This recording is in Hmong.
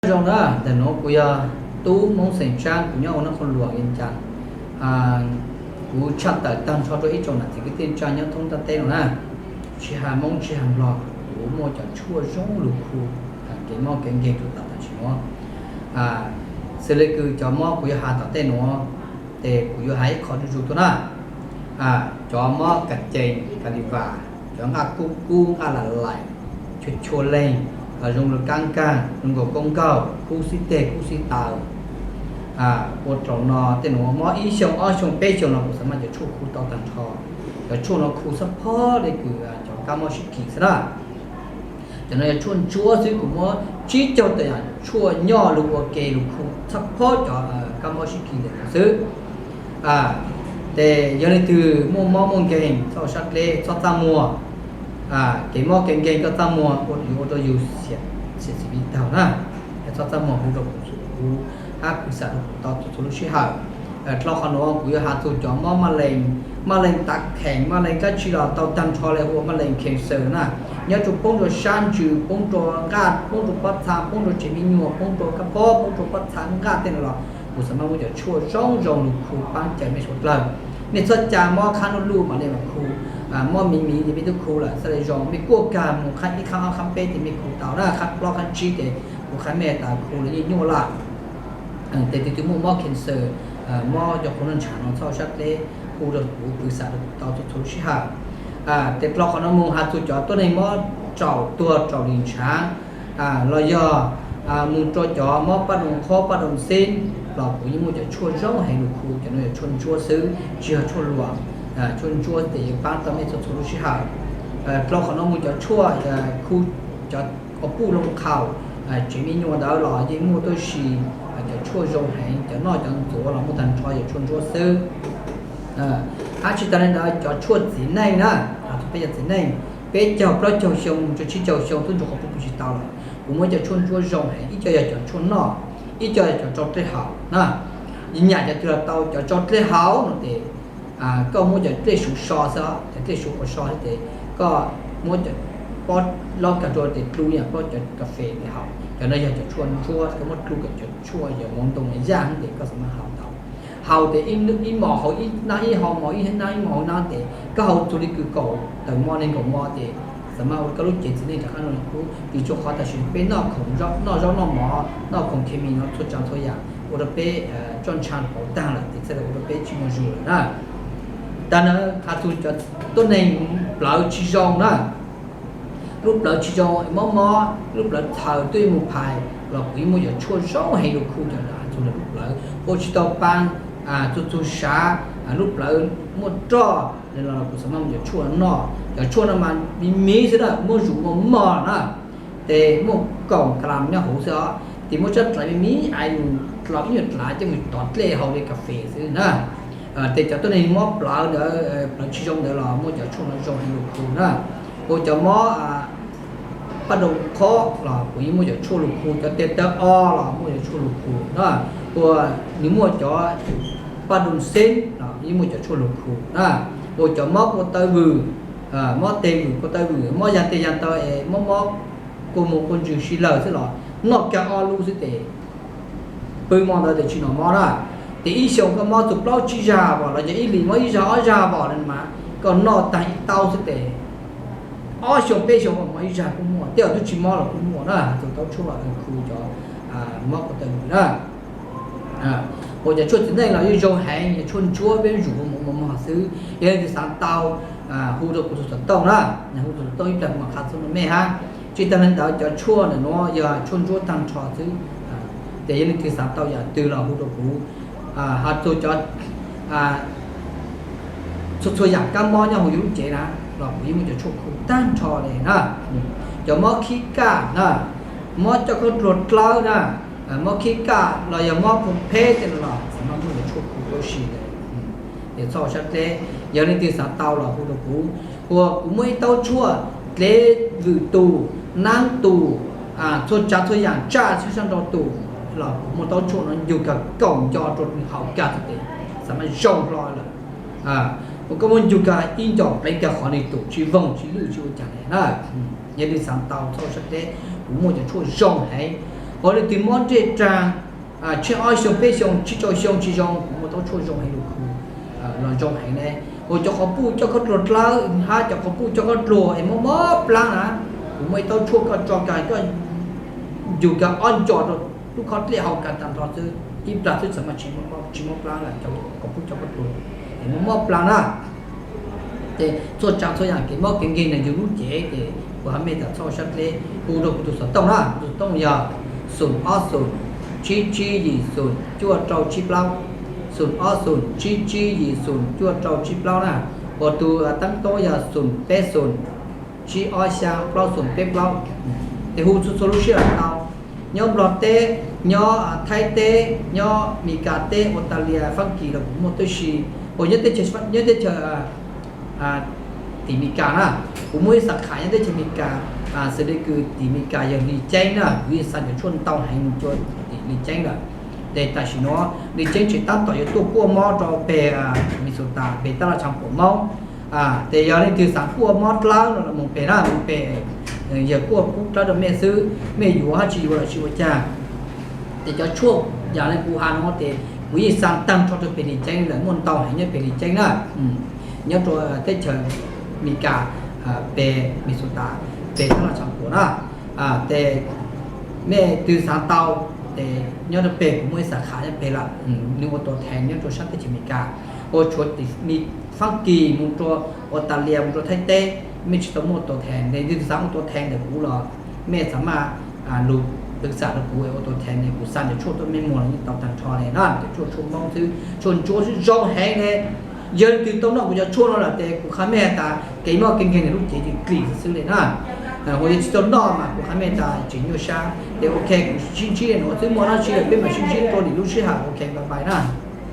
Zoo na, ntawm nuav kuv yog tub Hmoob xeem Tsaab, kuv nyob ua Nab Qhoos Luam, Vias Cas. Kuv tshaj tawm taag nrho rua ib tsoom nam txiv kwv tij neej tsaa nyob thoob ntiaj teb nuav na, tsis has Moob tsis has Nplog, kuv muaj cov tshuaj zoo lug khu kev mob kev nkeeg rua tom taam sim nuav. Xws le kws cov mob kuv yuav has tom tej nuav, tes kuv yuav has ib qho zuj zus tuaj na. Cov mob kas cees kas li vas, cov nqaj kub kub nqaj lam laim, chua chua leeg, zoo lug kaab nkaag, zoo nkaus koob nkaug, kub xib teg kub xib taw. Ua rau no tej nuav mob ib xyoos ob xyoos peb xyoos no kuv xaav mas cov tshuaj khu tau taag nrho. Cov tshuaj no khu xab phob le kws cov kab mob sib kis xwb na. Cov no yog tshuaj ntsuab xwb, kuv muab tsib caug tawm yaam tshuaj nyoj lug ua ke lug khu xab phob cov kab mob sib kis ntawm no xwb. Tes yog leej twg muaj mob muaj nkeeg txhob sab dleb, txhob txaj muag. Kev mob kev nkeeg koj txaj muag yuav ua rau yug xiam txim li taug na. Txhob txaj muag, hu rau kuv, kuv hab kuv xam rau kuv tau txhua txhua lub sij hawm. Dlhau qhov nuav kuv yuav has txug cov mob maj lees, maj lees tav kheem, maj lees dlaab tsi los tau taag nrho le ua maj lees cancer na. Nyob rua poob rua sab ntsws, poob rua nqaj, poob rua pob txha, poob rua tsev me nyuam, poob rua kab phob, poob rua pob txha nqaj tej no los kuv xaav mas muaj cov tshuaj zoo zoo lug khu paab caw mej suav dlawg. Mej txhob ca mob qhab nuj luj mam le mas khu, mob miv miv ces mej tub khu lawm xwb le zoo. Mej kuaj kag moog qhab ib qhab ob qhab peb ces mej khu tau na, qhab plaub qhab tsib ces kuv qhab mej tas khu los yeej nyuaj lawm. Tes tus twg muaj mob cancer, mob cov qhov noj ntshav no txhob sab dleb, hu rau kuv, kuv xam rau kuv tau txhua txhua lub sij hawm. Tes dlhau qhov no moog has txug cov tuab neeg mob raum tuag raum li ntshav, los yog moog rua cov mob paj doo qhob paj doo xeb los kuv yeej muaj cov tshuaj zoo heev lug khu. Cov no yog tshuaj ntsuab xwb tsis yog tshuaj luam. Tshuaj ntsuab tes yuav paab tau mej txhua txhua lub sij hawm. Dlhau qhov no moog cov tshuaj khu cov quas puj loo qhaum, tsev me nyuam ntawd los yeej muaj tuab si. Cov tshuaj zoo heev, cov noj cov ntxuav los muaj taag nrho yog tshuaj ntsuab xwb. Hab tsis tas le ntawd cov tshuaj txiv neej na, peb cov txiv neej peb caug plaub caug xyoo moog rua tsib caug xyoo tub ntsuag quas puj pw tsis tau lawm, kuv muaj cov tshuaj ntsuab zoo heev, ib co yog cov tshuaj noj, ib co yog cov tsau dlej haus na. Nyam cov twg los tau, cov tsau dlej haus no tes koj muab cov dlej suv so xwb, cov dlej suv quas so xwb tes koj muab cov pob laub kag rua tes dlu yam pob cov kas fes tes haus. Cov no yog cov tshuaj ntsuab, koj muab dlu kom cov tshuaj yog moov ntoo yaj tes koj xam mas haus tau. Haus tes ib mos haus ib nab, ib hau mos ib nab, ib mos haus ib nab tes koj haus txug le kws kaum tawm mo neeg nkaum mo tes xam mas ua koj lub cev txiv neej rov qab noj le kub. Vim rua qhov tam sim peb noj khoom, noj zaub noj mov, noj khoom khes mis no txhua tsav txhua yam ua rau peb txoj ntsha pauv taag lawm tes txhaj le ua rau peb tsis muaj zug lawm na. Tag na, has txug cov tuab neeg plawv tsis zoo na, lub plawv tsis zoo, mob mob lub plawv txhaws twb yuav mus phais los kuv yeej muaj cov tshuaj zoo heev lug khu cov has txug lub plawv ua tsis tau paa, txug txug sav, lub plawv muaj roj le los kuv xam mas muaj cov tshuaj noj. Cov tshuaj no mas miv miv xwb na, muaj zug muaj mog na, tes muaj kaum kas las nyob huv xwb os, tes muaj tsab dlaiv miv miv ais mus dlov ib nyuag dlaiv coj mus tov dlej haus le kas fes xwb na. Tes cov tuab neeg mob plawv ntawd, plawv tsis zoo ntawd los muaj cov tshuaj no zoo heev lug khu na. Ua cov mob paj doo qhob los kuv yeej muaj cov tshuaj lug khu, cov tes taw o los muaj cov tshuaj lug khu na. Ua nws muaj cov paj doo xeb los yeej muaj cov tshuaj lug khu na. Ua cov mob kua taw vwm, mob tes vwm kua taw vwm, mob yaag tes yaag taw es mob mob kua muag kua ntswg si lawg xwb los noj kag ob lub xwb tes pw mo ntawd tes tsis noj mob na. Tes ib xyoos koj mob txug plaub tsib zag vom los yog ib hlis mob ib zag ob zag vom le mas koj noj taag ib tau xwb tes ob xyoos peb xyoos mob ib zag kuj muaj, tej zaum twb tsis mob los kuj muaj na. Txug tau tshuaj khu cov mob kua taw vwm na. Ua cov tshuaj txiv neej los yeej zoo heev, yog tshuaj ntsuab peb zuj zus ua moov mos mog xwb. Yog leej twg xaav tau, hu rau kuv txug xov tooj na, hu txug xov tooj ib plag kuv mam qha txug rau mej hab. Tsis tas le ntawd cov tshuaj ntawm nuav yog tshuaj ntsuab taag nrho xwb. Tes yog leej twg xaav tau yam twg los hu rau kuv. Has txug cov txhua txhua yam kab mob nyob huv yus lub cev na los kuv yeej muaj cov tshuaj khu taag nrho le na. Cov mob khib kaj na, mob coj khaub dluag dlawb na, mob khib kaj los yog mob phoo pheb tej no los xam mas muaj cov tshuaj khu tuab si le. Tes txhob sab dleb, yog leej twg xaav tau los hu rau kuv. Ua kuv muaj ib taub tshuaj dlev vwm tus, naab tus, txhua tsav txhua yam tsaj txhua sab nrau tus los kuv muaj taub tshuaj no ncug kag kaum nco rua nws haus kag txug tes xam mas zoo hlo lawm. Ua koj muab ncug kag ib nco pleev kag qhov nws tus tsis voog tsis lwj tsis ua caag le na. Yog leej twg xaav tau txhob sab dleb, kuv muaj cov tshuaj zoo heev. Leej twg mob ncej rag tshiab ob xyoo peb xyoo tsib rau xyoo tsis zoo, kuv muaj taub tshuaj zoo heev lug khu los zoo heev ne. Ua cov quas puj coj khaub dluag dlawb hab cov quas puj coj khaub dluag es mob mob plaab na, kuv muaj ib taub tshuaj koj tso kag koj yug kag ob nco rau lub khob dlej hau kag tag nrho xwb, ib plag xwb txawm mas tsis mob plaab lawm, cov quas puj coj khaub dluag es mob mob plaab na. Ces txhua tsav txhua yaam kev mob kev nkeeg nwg yug lub cev ces kuv hab mej tas txhob ua sab dleb, hu rau kuv tug xov tooj na, kuv tug xov tooj yog xoom ob xoom tsib tsib yim xoom cuaj rau tsib plaub, xoom ob xoom tsib tsib yim xoom cuaj rau tsib plaub na, ua tug teeb tub yog xoom peb xoom tsib ob xyaa plaub xoom peb plaub. Ces hu txhua txhua lub sij hawm tau, nyob Nplog teb, nyob Thaib teb, nyob Mes Kas teb, Australia, Fab Kis los kuv muaj tib si, ua nyob teb chaws, nyob teb chaws tim Mes Kas na, kuv muaj ib xav kham nyob teb chaws Mes Kas, xws le kws tim Mes Kas yog Lis Ceeb na, kuv yeej xa cov tshuaj ntau heev mus rua tim Lis Ceeb lawm. Ces tam sim nuav Lis Ceeb tseem tab tom yuav tuaj kuaj mob rau peg Minnesota peg tab laj tshav puam Moob. Ces yog leej twg xaav kuaj mob dlawb no los moog peg na, moog peg, yog kuaj pub dlawb rau mej xwb, mej yuav hab tsis yuav los tsis ua caag. Ces cov tshuaj yam le kuv has no ces kuv yeej xa taag nrho rua peg Lis Ceeb lawm, muaj ntau heev nyob peg Lis Ceeb na, nyob rua teb chaws Mes Kas, peg Minnesota, peg tab laj tshav puam na. Ces mej twg xaav tau, ces nyob rua peg kuv muaj ib xav kham nyob peg lawm, nwg ua tuam thees nyob rua sab teb chaws Mes Kas, ua tshuav tim Fab Kis mus rua Australia mus rua Thaib teb, mej tsis tau muaj tuam thees, nwg twg xaav ua tuam thees ntawm kuv los mej xaav maj lug pwv xam rua kuv ua tuam thees, kuv xa cov tshuaj tuaj mej muag los yeej tau taag nrho le na, cov tshuaj, tshuaj Moob xwb, tshuaj Ntsuab xwb zoo heev le. Yog leej twg tau noj kuv cov tshuaj no lawm ces kuv qha mej has tas kev mob kev nkeeg nwg lub cev ces klim xwb xwb le na. Ua yog tsis tau noj mas kuv qha mej tas tseem nyuaj sab. Ces ok, kuv sib ntsib le nuav xwb, muaj dlaab tsi lawm peb mam sib ntsib dlua lwm lub sij hawm, ok, bye bye na.